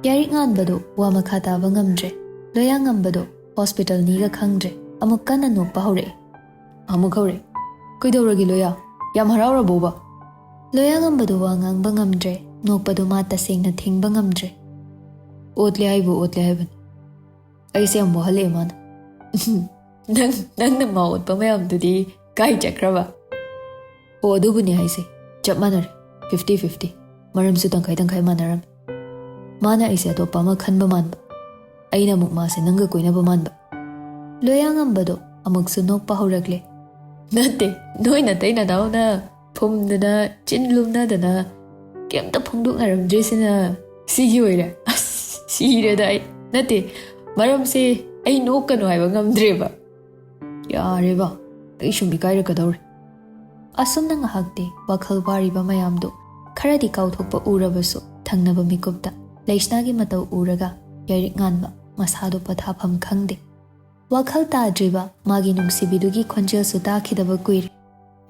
ꯌꯥꯏꯔꯤꯛ ꯉꯥꯟꯕꯗꯣ ꯋꯥ ꯃꯈꯥ ꯇꯥꯕ ꯉꯝꯗ꯭ꯔꯦ꯫ ꯂꯣꯌꯥꯉꯝꯕꯗꯣ ꯍꯣꯁꯄꯤꯇꯥꯜꯅꯤꯒ ꯈꯪꯗ꯭ꯔꯦ꯫ ꯑꯃꯨꯛ ꯀꯟꯅ ꯅꯣꯛꯄ ꯍꯧꯔꯛꯑꯦ꯫ ꯑꯃꯨꯛ ꯍꯧꯔꯛꯑꯦ꯫ "ꯀꯩꯗꯧꯔꯒꯦ ꯂꯣꯌꯥ? ꯌꯥꯝ ꯍꯔꯥꯎꯔꯕꯣꯕ?" ꯂꯣꯌꯥꯉꯝꯕꯗꯣ ꯋꯥ ꯉꯥꯡꯕ ꯉꯝꯗ꯭ꯔꯦ꯫ ꯅꯣꯛꯄꯗꯣ ꯃꯥ ꯇꯁꯦꯡꯅ ꯊꯤꯡꯕ ꯉꯝꯗ꯭ꯔꯦ꯫ "ꯑꯣꯠꯂꯦ ꯍꯥꯏꯕꯨ ꯑꯣꯠꯂꯦ ꯍꯥꯏꯕꯅꯤ꯫ ꯑꯩꯁꯦ ꯌꯥꯝ ꯋꯥꯍꯜꯂꯛꯑꯦ ꯃꯥꯅ꯫ "ꯅꯪ ꯅꯪꯅ ꯃꯥ ꯑꯣꯠꯄ ꯃꯌꯥꯝꯗꯨꯗꯤ ꯀꯥꯏ ꯆꯠꯈ꯭ꯔꯕ?" "ꯑꯣ, ꯑꯗꯨꯕꯨꯅꯦ ꯍꯥꯏꯁꯦ, ꯆꯞ ꯃꯥꯟꯅꯔꯦ, ꯐꯤꯐꯇꯤ ꯐꯤꯐꯇꯤ꯫ ꯃꯔꯝꯁꯨ ꯇꯪꯈꯥꯏ ꯇꯪꯈꯥꯏ ꯃꯥꯟꯅꯔꯝꯃꯤ꯫ ꯃꯥꯅ ꯑꯩꯁꯦ ꯑꯇꯣꯞꯄ ꯑꯃ ꯈꯟꯕ ꯃꯥꯟꯕ, ꯑꯩꯅ ꯑꯃꯨꯛ ꯃꯥꯁꯦ ꯅꯪꯒ ꯀꯣꯏꯅꯕ ꯃꯥꯟꯕ꯫" ꯂꯣꯌꯥꯉꯝꯕꯗꯣ ꯑꯃꯨꯛꯁꯨ ꯅꯣꯛꯄ ꯍꯧꯔꯛꯂꯦ꯫ "ꯅꯠꯇꯦ, ꯅꯣꯏ ꯅꯇꯩ ꯅꯅꯥꯎꯅ ꯐꯨꯝꯗꯅ, ꯆꯤꯟ ꯂꯨꯝꯅꯗꯅ ꯀꯩꯝꯇ ꯐꯣꯡꯗꯣꯛꯅꯔꯝꯗ꯭ꯔꯤꯁꯤꯅ ꯁꯤꯒꯤ ꯑꯣꯏꯔꯦ꯫ ꯑꯁ, ꯁꯤꯔꯦꯗ ꯑꯩ꯫ ꯅꯠꯇꯦ, ꯃꯔꯝꯁꯦ ꯑꯩ ꯅꯣꯛꯀꯅꯨ ꯍꯥꯏꯕ ꯉꯝꯗ꯭ꯔꯦꯕ꯫ ꯌꯥꯔꯦꯕ, ꯑꯩ ꯁꯨꯝ ꯏꯀꯥꯏꯔꯛꯀꯗꯧꯔꯦ꯫" ꯑꯁꯨꯝꯅ ꯉꯥꯏꯍꯥꯛꯇꯤ ꯋꯥꯈꯜ ꯋꯥꯔꯤꯕ ꯃꯌꯥꯝꯗꯨ ꯈꯔꯗꯤ ꯀꯥꯎꯊꯣꯛꯄ ꯎꯔꯕꯁꯨ, ꯊꯪꯅꯕ ꯃꯤꯀꯨꯞꯇ ꯂꯩꯁꯅꯥꯒꯤ ꯃꯇꯧ ꯎꯔꯒ ꯌꯥꯏꯔꯤꯛ ꯉꯥꯟꯕ ꯃꯁꯥꯗꯣ ꯄꯣꯊꯥꯐꯝ ꯈꯪꯗꯦ꯫ ꯋꯥꯈꯜ ꯇꯥꯗ꯭ꯔꯤꯕ ꯃꯥꯒꯤ ꯅꯨꯡꯁꯤꯕꯤꯗꯨꯒꯤ ꯈꯣꯟꯖꯦꯜꯁꯨ ꯇꯥꯈꯤꯗꯕ ꯀꯨꯏꯔꯦ꯫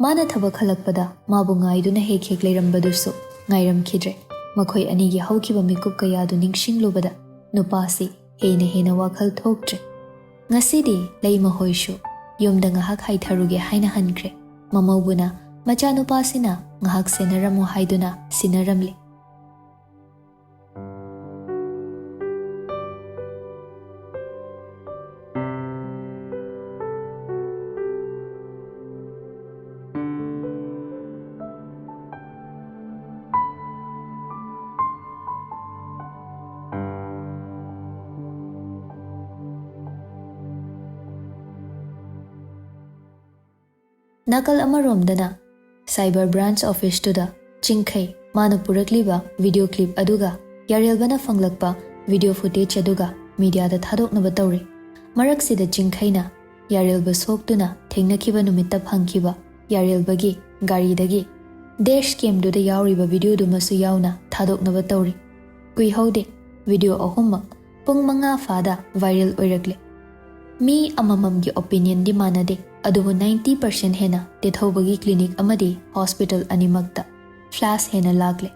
ꯃꯥꯅ ꯊꯕꯛ ꯍꯜꯂꯛꯄꯗ ꯃꯥꯕꯨ ꯉꯥꯏꯗꯨꯅ ꯍꯦꯛ ꯍꯦꯛ ꯂꯩꯔꯝꯕꯗꯨꯁꯨ ꯉꯥꯏꯔꯝꯈꯤꯗ꯭ꯔꯦ꯫ ꯃꯈꯣꯏ ꯑꯅꯤꯒꯤ ꯍꯧꯈꯤꯕ ꯃꯤꯀꯨꯞ ꯀꯌꯥꯗꯨ ꯅꯤꯡꯁꯤꯡꯂꯨꯕꯗ ꯅꯨꯄꯥꯁꯤ ꯍꯦꯟꯅ ꯍꯦꯟꯅ ꯋꯥꯈꯜ ꯊꯣꯛꯇ꯭ꯔꯦ꯫ ꯉꯁꯤꯗꯤ ꯂꯩꯃꯍꯣꯏꯁꯨ ꯌꯨꯝꯗ ꯉꯥꯏꯍꯥꯛ ꯍꯥꯏꯊꯔꯨꯒꯦ ꯍꯥꯏꯅ ꯍꯟꯈ꯭ꯔꯦ꯫ ꯃꯃꯧꯕꯨꯅ ꯃꯆꯥꯅꯨꯄꯥꯁꯤꯅ ꯉꯥꯏꯍꯥꯛ ꯁꯦꯟꯅꯔꯝꯃꯨ ꯍꯥꯏꯗꯨꯅ ꯁꯤꯟꯅꯔꯝꯂꯦ꯫ ꯅꯥꯀꯜ ꯑꯃꯔꯣꯝꯗꯅ cyber branch officeꯇꯨꯗ ꯆꯤꯡꯈꯩ ꯃꯥꯅ ꯄꯨꯔꯛꯂꯤꯕ video clip ꯑꯗꯨꯒ ꯌꯥꯔꯦꯜꯕꯅ ꯐꯪꯂꯛꯄ video footage ꯑꯗꯨꯒ mediaꯗ ꯊꯥꯗꯣꯛꯅꯕ ꯇꯧꯔꯤ꯫ ꯃꯔꯛꯁꯤꯗ ꯆꯤꯡꯈꯩꯅ ꯌꯥꯔꯦꯜꯕ ꯁꯣꯛꯇꯨꯅ ꯊꯦꯡꯅꯈꯤꯕ ꯅꯨꯃꯤꯠꯇ ꯐꯪꯈꯤꯕ ꯌꯥꯔꯦꯜꯕꯒꯤ ꯒꯥꯔꯤꯗꯒꯤ dash camꯗꯨꯗ ꯌꯥꯎꯔꯤꯕ videoꯗꯨꯃꯁꯨ ꯌꯥꯎꯅ ꯊꯥꯗꯣꯛꯅꯕ ꯇꯧꯔꯤ꯫ ꯀꯨꯏꯍꯧꯗꯦ, video ꯑꯍꯨꯝꯃꯛ ꯄꯨꯡ ꯃꯉꯥ ꯐꯥꯗ viral ꯑꯣꯏꯔꯛꯂꯦ꯫ ꯃꯤ ꯑꯃꯃꯝꯒꯤ opinionꯗꯤ ꯃꯥꯟꯅꯗꯦ, ꯑꯗꯨꯕꯨ ninety percent ꯍꯦꯟꯅ ꯇꯦꯊꯧꯕꯒꯤ clinic ꯑꯃꯗꯤ hospital ꯑꯅꯤꯃꯛꯇ flash ꯍꯦꯟꯅ ꯂꯥꯛꯂꯦ꯫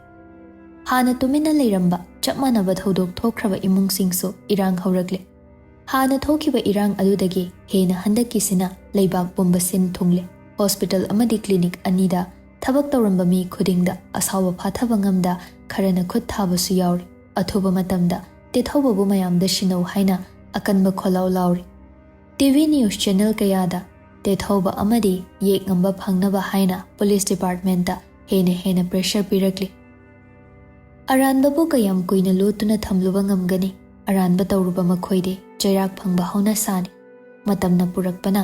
ꯍꯥꯟꯅ ꯇꯨꯃꯤꯟꯅ ꯂꯩꯔꯝꯕ ꯆꯞ ꯃꯥꯟꯅꯕ ꯊꯧꯗꯣꯛ ꯊꯣꯛꯈ꯭ꯔꯕ ꯏꯃꯨꯡꯁꯤꯡꯁꯨ ꯏꯔꯥꯡ ꯍꯧꯔꯛꯂꯦ꯫ ꯍꯥꯟꯅ ꯊꯣꯛꯈꯤꯕ ꯏꯔꯥꯡ ꯑꯗꯨꯗꯒꯤ ꯍꯦꯟꯅ ꯍꯟꯗꯛꯀꯤꯁꯤꯅ ꯂꯩꯕꯥꯛ ꯄꯨꯝꯕ ꯁꯤꯟ ꯊꯨꯡꯂꯦ꯫ Hospital ꯑꯃꯗꯤ clinic ꯑꯅꯤꯗ ꯊꯕꯛ ꯇꯧꯔꯝꯕ ꯃꯤ ꯈꯨꯗꯤꯡꯗ ꯑꯁꯥꯎꯕ ꯐꯥꯊꯕ ꯉꯝꯗ ꯈꯔꯅ ꯈꯨꯠ ꯊꯥꯕꯁꯨ ꯌꯥꯎꯔꯤ꯫ ꯑꯊꯨꯕ ꯃꯇꯝꯗ ꯇꯦꯊꯧꯕꯕꯨ ꯃꯌꯥꯝꯗ ꯁꯤꯟꯅꯧ ꯍꯥꯏꯅ ꯑꯀꯟꯕ ꯈꯣꯜꯂꯥꯎ ꯂꯥꯎꯔꯤ꯫ ꯇꯤ ꯚꯤ news channel ꯀꯌꯥꯗ ꯇꯦꯊꯧꯕ ꯑꯃꯗꯤ ꯌꯦꯛ ꯉꯝꯕ ꯐꯪꯅꯕ ꯍꯥꯏꯅ police departmentꯇ ꯍꯦꯟꯅ ꯍꯦꯟꯅ pressure ꯄꯤꯔꯛꯂꯤ꯫ ꯑꯔꯥꯟꯕꯕꯨ ꯀꯌꯥꯝ ꯀꯨꯏꯅ ꯂꯣꯠꯇꯨꯅ ꯊꯝꯂꯨꯕ ꯉꯝꯒꯅꯤ? ꯑꯔꯥꯟꯕ ꯇꯧꯔꯨꯕ ꯃꯈꯣꯏꯗꯤ ꯆꯩꯔꯥꯛ ꯐꯪꯕ ꯍꯧꯅꯁꯥꯅꯤ꯫ ꯃꯇꯝꯅ ꯄꯨꯔꯛꯄꯅ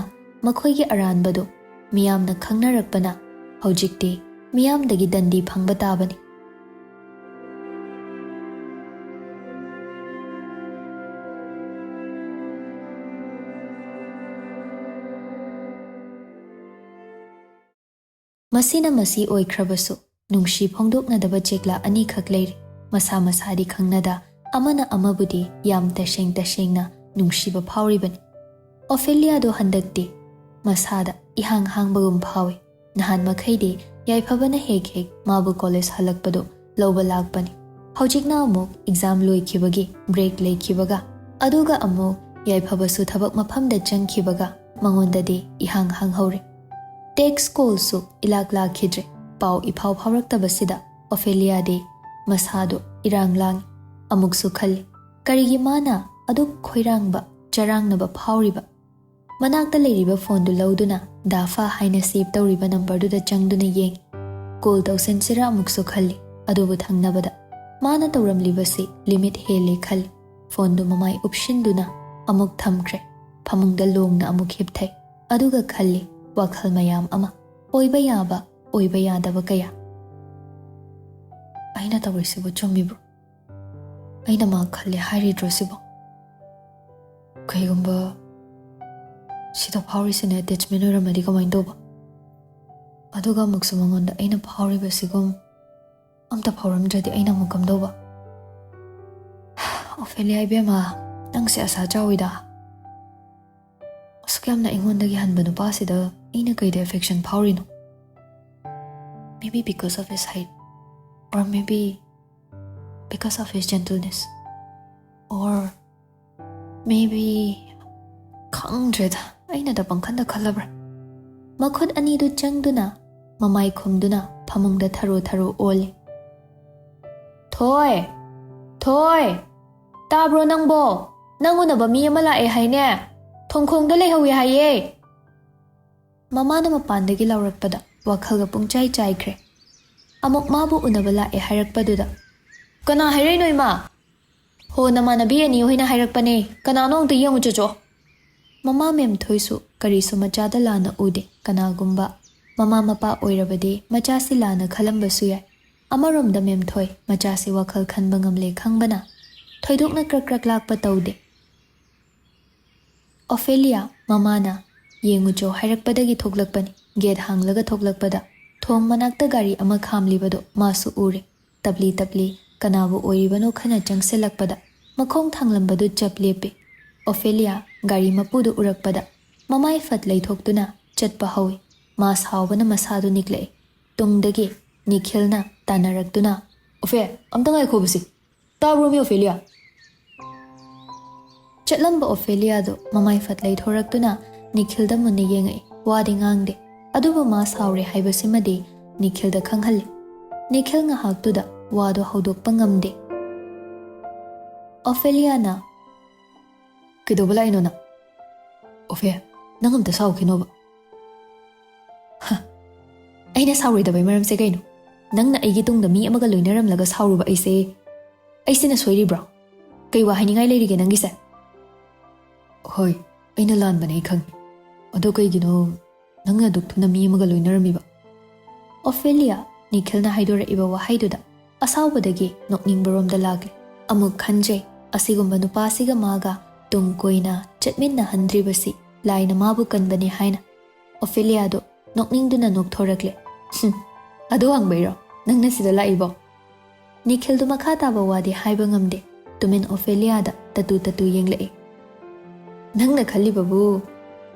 ꯃꯈꯣꯏꯒꯤ ꯑꯔꯥꯟꯕꯗꯨ ꯃꯤꯌꯥꯝꯅ ꯈꯪꯅꯔꯛꯄꯅ ꯍꯧꯖꯤꯛꯇꯤ ꯃꯤꯌꯥꯝꯗꯒꯤ ꯗꯟꯗꯤ ꯐꯪꯕ ꯇꯥꯕꯅꯤ꯫ ꯃꯁꯤꯅ ꯃꯁꯤ ꯑꯣꯏꯈ꯭ꯔꯕꯁꯨ, ꯅꯨꯡꯁꯤ ꯐꯣꯡꯗꯣꯛꯅꯗꯕ ꯆꯦꯛꯂꯥ ꯑꯅꯤꯈꯛ ꯂꯩꯔꯤ꯫ ꯃꯁꯥ ꯃꯁꯥꯗꯤ ꯈꯪꯅꯗ ꯑꯃꯅ ꯑꯃꯕꯨꯗꯤ ꯌꯥꯝ ꯇꯁꯦꯡ ꯇꯁꯦꯡꯅ ꯅꯨꯡꯁꯤꯕ ꯐꯥꯎꯔꯤꯕꯅꯤ꯫ ꯑꯣꯐꯦꯂꯤꯌꯥꯗꯣ ꯍꯟꯗꯛꯇꯤ ꯃꯁꯥꯗ ꯏꯍꯥꯡ ꯍꯥꯡꯕꯒꯨꯝ ꯐꯥꯎꯏ꯫ ꯅꯍꯥꯟ ꯃꯈꯩꯗꯤ ꯌꯥꯏꯐꯕꯅ ꯍꯦꯛ ꯍꯦꯛ ꯃꯥꯕꯨ ꯀꯣꯂꯦꯖ ꯍꯜꯂꯛꯄꯗꯨ ꯂꯧꯕ ꯂꯥꯛꯄꯅꯤ꯫ ꯍꯧꯖꯤꯛꯅ ꯑꯃꯨꯛ exam ꯂꯣꯏꯈꯤꯕꯒꯤ break ꯂꯩꯈꯤꯕꯒ, ꯑꯗꯨꯒ ꯑꯃꯨꯛ ꯌꯥꯏꯐꯕꯁꯨ ꯊꯕꯛ ꯃꯐꯝꯗ ꯆꯪꯈꯤꯕꯒ ꯃꯉꯣꯟꯗꯗꯤ ꯏꯍꯥꯡ ꯍꯥꯡꯍꯧꯔꯦ꯫ Text callꯁꯨ ꯏꯂꯥꯛ ꯂꯥꯛꯈꯤꯗ꯭ꯔꯦ꯫ ꯄꯥꯎ ꯏꯐꯥꯎ ꯐꯥꯎꯔꯛꯇꯕꯁꯤꯗ ꯑꯣꯐꯦꯂꯤꯌꯥꯗꯤ ꯃꯁꯥꯗꯨ ꯏꯔꯥꯡ ꯂꯥꯡꯏ꯫ ꯑꯃꯨꯛꯁꯨ ꯈꯜꯂꯤ, ꯀꯔꯤꯒꯤ ꯃꯥꯅ ꯑꯗꯨꯛ ꯈꯣꯏꯔꯥꯡꯕ, ꯆꯔꯥꯡꯅꯕ ꯐꯥꯎꯔꯤꯕ? ꯃꯅꯥꯛꯇ ꯂꯩꯔꯤꯕ ꯐꯣꯟꯗꯨ ꯂꯧꯗꯨꯅ ꯗꯥꯐꯥ ꯍꯥꯏꯅ save ꯇꯧꯔꯤꯕ numberꯗꯨꯗ ꯆꯪꯗꯨꯅ ꯌꯦꯡꯏ꯫ Call ꯇꯧꯁꯤꯟꯁꯤꯔ ꯑꯃꯨꯛꯁꯨ ꯈꯜꯂꯤ, ꯑꯗꯨꯕꯨ ꯊꯪꯅꯕꯗ ꯃꯥꯅ ꯇꯧꯔꯝꯂꯤꯕꯁꯤ limit ꯍꯦꯜꯂꯦ ꯈꯜꯂꯤ꯫ ꯐꯣꯟꯗꯨ ꯃꯃꯥꯏ ꯎꯞꯁꯤꯟꯗꯨꯅ ꯑꯃꯨꯛ ꯊꯝꯈ꯭ꯔꯦ꯫ ꯐꯃꯨꯡꯗ ꯂꯣꯡꯅ ꯑꯃꯨꯛ ꯍꯤꯞꯊꯩ꯫ ꯑꯗꯨꯒ ꯈꯜꯂꯤ ꯋꯥꯈꯜ ꯃꯌꯥꯝ ꯑꯃ, ꯑꯣꯏꯕ ꯌꯥꯕ, ꯑꯣꯏꯕ ꯌꯥꯗꯕ ꯀꯌꯥ꯫ ꯑꯩꯅ ꯇꯧꯔꯤꯁꯤꯕꯨ ꯆꯨꯝꯃꯤꯕ꯭ꯔꯣ? ꯑꯩꯅ ꯃꯥ ꯈꯜꯂꯦ ꯍꯥꯏꯔꯤꯗ꯭ꯔꯣ ꯁꯤꯕꯣ? ꯀꯩꯒꯨꯝꯕ ꯁꯤꯗ ꯐꯥꯎꯔꯤꯁꯤꯅ attachment ꯑꯣꯏꯔꯝꯃꯗꯤ ꯀꯃꯥꯏꯅ ꯇꯧꯕ? ꯑꯗꯨꯒ ꯑꯃꯨꯛꯁꯨ ꯃꯉꯣꯟꯗ ꯑꯩꯅ ꯐꯥꯎꯔꯤꯕꯁꯤꯒꯨꯝ ꯑꯝꯇ ꯐꯥꯎꯔꯝꯗ꯭ꯔꯗꯤ ꯑꯩꯅ ꯑꯃꯨꯛ ꯀꯝꯗꯧꯕ? ꯑꯣꯐꯦꯂꯤꯌꯥ ꯏꯕꯦꯝꯃ, ꯅꯪꯁꯦ ꯑꯁꯥ ꯆꯥꯎꯏꯗ꯫ ꯑꯁꯨꯛ ꯌꯥꯝꯅ ꯑꯩꯉꯣꯟꯗꯒꯤ ꯍꯟꯕ ꯅꯨꯄꯥꯁꯤꯗ ꯑꯩꯅ ꯀꯩꯗ affection ꯐꯥꯎꯔꯤꯅꯣ? Maybe because of his height, or maybe because of his gentleness, or maybe, ꯈꯪꯗ꯭ꯔꯦꯗ, ꯑꯩꯅꯗ ꯄꯪꯈꯟꯗ ꯈꯜꯂꯕ꯭ꯔꯥ? ꯃꯈꯨꯠ ꯑꯅꯤꯗꯨ ꯆꯪꯗꯨꯅ ꯃꯃꯥꯏ ꯈꯨꯝꯗꯨꯅ ꯐꯃꯨꯡꯗ ꯊꯔꯣ ꯊꯔꯣ ꯑꯣꯜꯂꯤ꯫ ꯊꯣꯏ! ꯊꯣꯏ! ꯇꯥꯕ꯭ꯔꯣ ꯅꯪꯕꯣ? "ꯅꯪ ꯎꯅꯕ ꯃꯤ ꯑꯃ ꯂꯥꯛꯑꯦ ꯍꯥꯏꯅꯦ? ꯊꯣꯡꯈꯣꯡꯗ ꯂꯩꯍꯧꯋꯦ ꯍꯥꯏꯌꯦ!" ꯃꯃꯥꯅ ꯃꯄꯥꯟꯗꯒꯤ ꯂꯥꯎꯔꯛꯄꯗ ꯋꯥꯈꯜꯒ ꯄꯨꯡꯆꯥꯏ ꯆꯥꯏꯈ꯭ꯔꯦ꯫ "ꯑꯃꯨꯛ ꯃꯥꯕꯨ ꯎꯅꯕ ꯂꯥꯛꯑꯦ ꯍꯥꯏꯔꯛꯄꯗꯨꯗ, "ꯀꯅꯥ ꯍꯥꯏꯔꯛꯏꯅꯣ, ꯏꯃꯥ?" "ꯍꯣ, ꯅꯃꯥꯟꯅꯕꯤ ꯑꯅꯤ ꯍꯣꯏꯅ ꯍꯥꯏꯔꯛꯄꯅꯦ꯫ ꯀꯅꯥꯅꯣ ꯑꯝꯇ ꯌꯦꯡꯉꯨ ꯆꯣꯆꯣ꯫" ꯃꯃꯥ ꯃꯦꯝꯊꯣꯏꯁꯨ ꯀꯔꯤꯁꯨ ꯃꯆꯥꯗ ꯂꯥꯟꯅ ꯎꯗꯦ꯫ ꯀꯅꯥꯒꯨꯝꯕ ꯃꯃꯥ ꯃꯄꯥ ꯑꯣꯏꯔꯕꯗꯤ ꯃꯆꯥꯁꯤ ꯂꯥꯟꯅ ꯈꯜꯂꯝꯕꯁꯨ ꯌꯥꯏ꯫ ꯑꯃꯔꯣꯝꯗ ꯃꯦꯝꯊꯣꯏ ꯃꯆꯥꯁꯤ ꯋꯥꯈꯜ ꯈꯟꯕ ꯉꯝꯂꯦ ꯈꯪꯕꯅ ꯊꯣꯏꯗꯣꯛꯅ ꯀ꯭ꯔꯛ ꯀ꯭ꯔꯛ ꯂꯥꯛꯄ ꯇꯧꯗꯦ꯫ ꯑꯣꯐꯦꯂꯤꯌꯥ ꯃꯃꯥꯅ "ꯌꯦꯡꯉꯨꯆꯣ" ꯍꯥꯏꯔꯛꯄꯗꯒꯤ ꯊꯣꯛꯂꯛꯄꯅꯤ꯫ ꯒꯦꯠ ꯍꯥꯡꯂꯒ ꯊꯣꯛꯂꯛꯄꯗ ꯊꯣꯡ ꯃꯅꯥꯛꯇ ꯒꯥꯔꯤ ꯑꯃ ꯈꯥꯝꯂꯤꯕꯗꯣ ꯃꯥꯁꯨ ꯎꯔꯦ꯫ ꯇꯞꯂꯤ ꯇꯞꯂꯤ ꯀꯅꯥꯕꯨ ꯑꯣꯏꯔꯤꯕꯅꯣ ꯈꯟꯅ ꯆꯪꯁꯤꯜꯂꯛꯄꯗ ꯃꯈꯣꯡ ꯊꯥꯡꯂꯝꯕꯗꯨ ꯆꯞ ꯂꯦꯞꯄꯤ꯫ ꯑꯣꯐꯦꯂꯤꯌꯥ ꯒꯥꯔꯤ ꯃꯄꯨꯗꯨ ꯎꯔꯛꯄꯗ ꯃꯃꯥꯏ ꯐꯠ ꯂꯩꯊꯣꯛꯇꯨꯅ ꯆꯠꯄ ꯍꯧꯏ꯫ ꯃꯥ ꯁꯥꯎꯕꯅ ꯃꯁꯥꯗꯨ ꯅꯤꯛꯂꯛꯏ꯫ ꯇꯨꯡꯗꯒꯤ ꯅꯤꯈꯤꯜꯅ ꯇꯥꯟꯅꯔꯛꯇꯨꯅ, "ꯑꯣꯐꯦ, ꯑꯝꯇ ꯉꯥꯏꯈꯣꯕꯁꯤ꯫ ꯇꯥꯕ꯭ꯔꯣ ꯃꯤ ꯑꯣꯐꯦꯂꯤꯌꯥ?" ꯆꯠꯂꯝꯕ ꯑꯣꯐꯦꯂꯤꯌꯥꯗꯨ ꯃꯃꯥꯏ ꯐꯠ ꯂꯩꯊꯣꯔꯛꯇꯨꯅ ꯅꯤꯈꯤꯜꯗ ꯃꯨꯟꯅ ꯌꯦꯡꯉꯛꯏ꯫ ꯋꯥꯗꯤ ꯉꯥꯡꯗꯦ, ꯑꯗꯨꯕꯨ ꯃꯥ ꯁꯥꯎꯔꯦ ꯍꯥꯏꯕꯁꯤꯃꯗꯤ ꯅꯤꯈꯤꯜꯗ ꯈꯪꯍꯜꯂꯤ꯫ ꯅꯤꯈꯤꯜ ꯉꯥꯏꯍꯥꯛꯇꯨꯗ ꯋꯥꯗꯨ ꯍꯧꯗꯣꯛꯄ ꯉꯝꯗꯦ꯫ ꯑꯣꯐꯦꯂꯤꯌꯥꯅ, "ꯀꯩꯗꯧꯕ ꯂꯥꯛꯏꯅꯣ ꯅꯪ? ꯑꯣꯐꯦ, ꯅꯪ ꯑꯝꯇ ꯁꯥꯎꯈꯤꯅꯣꯕ꯫" "ꯍ, ꯑꯩꯅ ꯁꯥꯎꯔꯣꯏꯗꯕꯩ ꯃꯔꯝꯁꯦ ꯀꯩꯅꯣ? ꯅꯪꯅ ꯑꯩꯒꯤ ꯇꯨꯡꯗ ꯃꯤ ꯑꯃꯒ ꯂꯣꯏꯅꯔꯝꯂꯒ ꯁꯥꯎꯔꯨꯕ ꯑꯩꯁꯦ, ꯑꯩꯁꯤꯅ ꯁꯣꯏꯔꯤꯕ꯭ꯔꯣ? ꯀꯩ ꯋꯥ ꯍꯥꯏꯅꯤꯡꯉꯥꯏ ꯂꯩꯔꯤꯒꯦ ꯅꯪꯒꯤꯁꯦ?" "ꯍꯣꯏ, ꯑꯩꯅ ꯂꯥꯟꯕꯅꯦ, ꯑꯩ ꯈꯪꯉꯤ꯫ ꯑꯗꯣ ꯀꯩꯒꯤꯅꯣ ꯅꯪꯅ ꯑꯗꯨꯛ ꯊꯨꯅ ꯃꯤ ꯑꯃꯒ ꯂꯣꯏꯅꯔꯝꯃꯤꯕ?" ꯑꯣꯐꯦꯂꯤꯌꯥ ꯅꯤꯈꯤꯜꯅ ꯍꯥꯏꯗꯣꯔꯛꯏꯕ ꯋꯥꯍꯩꯗꯨꯗ ꯑꯁꯥꯎꯕꯗꯒꯤ ꯅꯣꯛꯅꯤꯡꯕꯔꯣꯝꯗ ꯂꯥꯛꯂꯦ꯫ ꯑꯃꯨꯛ ꯈꯟꯖꯩ, ꯑꯁꯤꯒꯨꯝꯕ ꯅꯨꯄꯥꯁꯤꯒ ꯃꯥꯒ ꯇꯨꯡ ꯀꯣꯏꯅ ꯆꯠꯃꯤꯟꯅꯍꯟꯗ꯭ꯔꯤꯕꯁꯤ ꯂꯥꯏꯅ ꯃꯥꯕꯨ ꯀꯟꯕꯅꯤ ꯍꯥꯏꯅ꯫ ꯑꯣꯐꯦꯂꯤꯌꯥꯗꯣ ꯅꯣꯛꯅꯤꯡꯗꯨꯅ ꯅꯣꯛꯊꯣꯔꯛꯂꯦ꯫ "ꯍꯨꯝ, ꯑꯗꯨ ꯍꯪꯕꯩꯔꯣ ꯅꯪꯅ ꯁꯤꯗ ꯂꯥꯛꯏꯕꯣ?" ꯅꯤꯈꯤꯜꯗꯨ ꯃꯈꯥ ꯇꯥꯕ ꯋꯥꯗꯤ ꯍꯥꯏꯕ ꯉꯝꯗꯦ꯫ ꯇꯨꯃꯤꯟ ꯑꯣꯐꯦꯂꯤꯌꯥꯗ ꯇꯇꯨ ꯇꯇꯨ ꯌꯦꯡꯂꯛꯏ꯫ "ꯅꯪꯅ ꯈꯜꯂꯤꯕꯕꯨ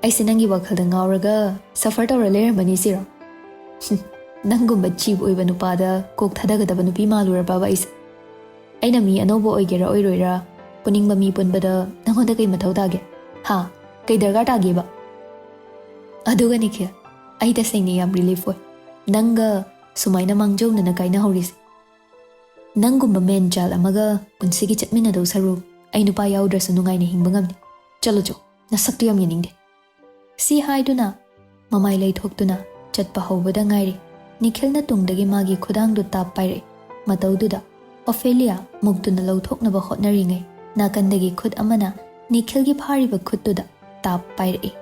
ꯑꯩꯁꯦ ꯅꯪꯒꯤ ꯋꯥꯈꯜꯗ ꯉꯥꯎꯔꯒ ꯁꯐꯔ ꯇꯧꯔ ꯂꯩꯔꯝꯕꯅꯤ ꯁꯤꯔꯣ? ꯍꯨꯝ, ꯅꯪꯒꯨꯝꯕ ꯆꯤꯞ ꯑꯣꯏꯕ ꯅꯨꯄꯥꯗ ꯀꯣꯛ ꯊꯥꯗꯒꯗꯕ ꯅꯨꯄꯤ ꯃꯥꯜꯂꯨꯔꯕꯕ ꯑꯩꯁꯦ? ꯑꯩꯅ ꯃꯤ ꯑꯅꯧꯕ ꯑꯣꯏꯒꯦꯔꯥ ꯑꯣꯏꯔꯣꯏꯔꯥ, ꯄꯨꯅꯤꯡꯕ ꯃꯤ ꯄꯨꯟꯕꯗ ꯅꯪꯉꯣꯟꯗ ꯀꯩ ꯃꯊꯧ ꯇꯥꯒꯦ? ꯍꯥ? ꯀꯩ ꯗꯔꯀꯥꯔ ꯇꯥꯒꯦꯕ? ꯑꯗꯨꯒ ꯅꯤꯈꯤꯜ, ꯑꯩ ꯇꯁꯦꯡꯅ ꯌꯥꯝ ꯔꯤꯂꯤꯐ ꯑꯣꯏ, ꯅꯪꯒ ꯁꯨꯃꯥꯏꯅ ꯃꯥꯡꯖꯧꯅꯅ ꯀꯥꯏꯅꯍꯧꯔꯤꯁꯦ꯫ ꯅꯪꯒꯨꯝꯕ ꯃꯦꯟ ꯆꯥꯏꯜ ꯑꯃꯒ ꯄꯨꯟꯁꯤꯒꯤ ꯆꯠꯃꯤꯟꯅꯗꯧ ꯁꯔꯨꯛ, ꯑꯩ ꯅꯨꯄꯥ ꯌꯥꯎꯗ꯭ꯔꯁꯨ ꯅꯨꯡꯉꯥꯏꯅ ꯍꯤꯡꯕ ꯉꯝꯅꯤ꯫ ꯆꯠꯂꯣ ꯆꯣ, ꯅꯁꯛꯇꯨ ꯌꯥꯝ ꯌꯦꯡꯅꯤꯡꯗꯦ꯫ ꯁꯤ ꯍꯥꯏꯗꯨꯅ ꯃꯃꯥꯏ ꯂꯩꯊꯣꯛꯇꯨꯅ ꯆꯠꯄ ꯍꯧꯕꯗ ꯉꯥꯏꯔꯤ꯫ ꯅꯤꯈꯤꯜꯅ ꯇꯨꯡꯗꯒꯤ ꯃꯥꯒꯤ ꯈꯨꯗꯥꯡꯗꯨ ꯇꯥꯞ ꯄꯥꯏꯔꯛꯏ꯫ ꯃꯇꯧꯗꯨꯗ ꯑꯣꯐꯦꯂꯤꯌꯥ ꯃꯨꯛꯇꯨꯅ ꯂꯧꯊꯣꯛꯅꯕ ꯍꯣꯠꯅꯔꯤꯉꯩ, ꯅꯥꯀꯟꯗꯒꯤ ꯈꯨꯠ ꯑꯃꯅ ꯅꯤꯈꯤꯜꯒꯤ ꯐꯥꯔꯤꯕ ꯈꯨꯠꯇꯨꯗ ꯇꯥꯞ ꯄꯥꯏꯔꯛꯏ꯫